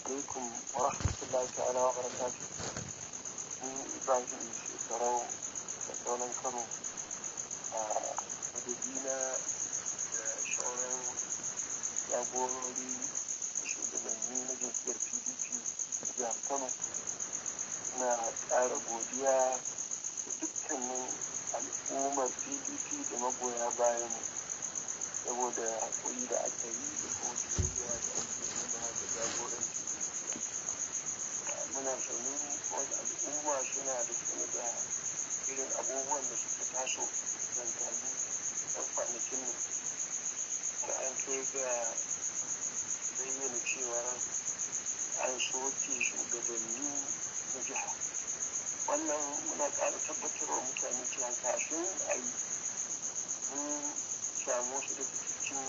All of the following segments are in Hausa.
Alaikum wa rahmatullahi ta'ala wa barakatuh. Ni Ibrahim Shekarau da sauran Kano a madadina da sauran jagorori da shugabanni na jam'iyyar PDP jihar Kano, na ƙara godiya da dukkanin al'ummar PDP da magoya bayan mu saboda haƙuri da aka yi da kuma biyayya da ake nuna da jagoranci. Muna sane wasu al'umma suna da sane da irin abubuwan da suka taso tsakankanin ɗan kwanakin nan, da an kai ga bayyana cewa an soke shugabanni na jiha. Wannan muna ƙara tabbatarwa mutane cewa kafin a yi, mun samu wasu daga cikin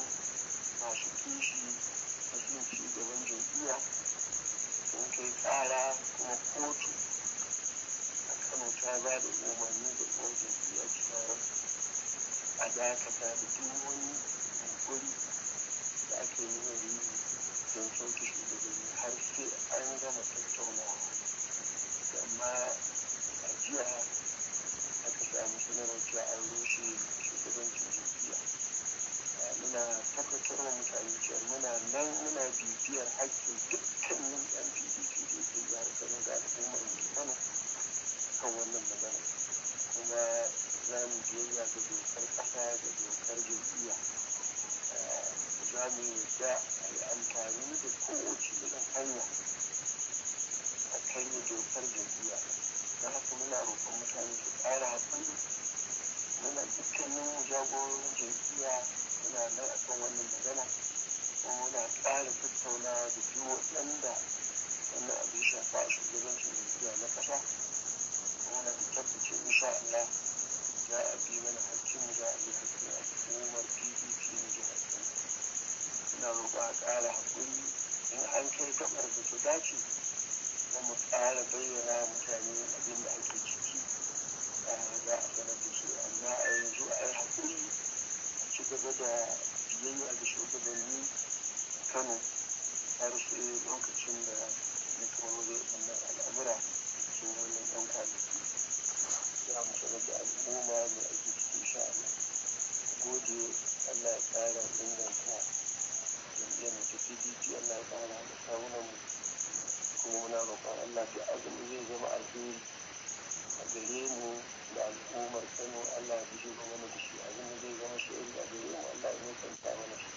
masu kishi da son ci gaban jam'iyya sun kai ƙara, kuma kotu a Kano ta ba da umarni da uwar jam'iyya cewa a dakata da duk wani yunƙuri da ake niyyar yi don sauke shugabanni har sai an gama tattaunawa. Amma a jiya aka samu sanarwar cewa an rushe shugabancin jam'iyya. Muna tabbatar wa mutane cewa muna nan muna bibiyar haƙƙin dukkanin 'yan PDP da yake jihar Kano da al'ummar mu ta Kano kan wannan magana, kuma za mu biyayya ga dokar ƙasa da dokar jam'iyya. Za mu yarda a yi amfani da kowace irin hanya a karya dokar jam'iyya. Don haka muna roƙon mutane su ƙara haƙuri. Muna dukkanin mu jagororin jam'iyya muna nan akan wannan magana, kuma muna ƙara tattaunawa da duk waɗanda wannan abu ya shafa a shugabancin jam'iyya na ƙasa. Kuma muna da tabbacin insha Allah za a bi mana haƙƙinmu, za a bi haƙƙin al'ummar PDP na jihar Kano. Ina roƙon a ƙara haƙuri. In an kai gaɓar da ta dace, za mu ƙara bayyana wa mutane abin da ake ciki, za a sanar da su. Amma a yanzu a yi haƙuri, a ci gaba da biyayya ga shugabanni Kano har sai lokacin da muka warware wannan al'amura cikin wannan 'yan kwanaki. Za mu sanar da al'umma me ake ciki insha Allah. Gode, Allah ya ƙara inganta jam'iyyar mu ta PDP, Allah ya ƙara haɗa kawunan mu, kuma muna roƙon Allah duk abin da zai zama alheri a gare mu da al'ummar Kano, Allah ya bijiro mana da shi. Abin da zai zama sharri a gare mu, Allah ya nisanta mana shi.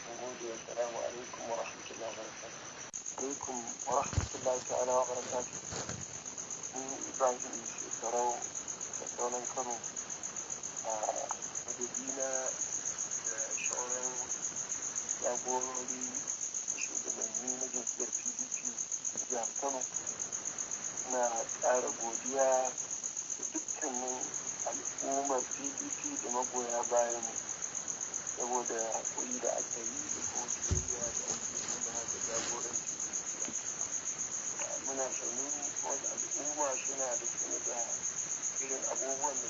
Mun gode. Assalamu alaikum wa rahmatullahi wa barakatuh. Alaikum wa rahmatullahi ta'ala wa barakatuh. Ni Ibrahim Shekarau da sauran Kano a madadina da sauran jagorori da shugabanni na jam'iyyar PDP jihar Kano, na ƙara godiya da dukkanin al'ummar PDP da magoya bayan mu saboda haƙuri da aka yi da kuma biyayya da ake nuna da jagoranci. Muna sane wasu al'umma suna da sane da irin abubuwan da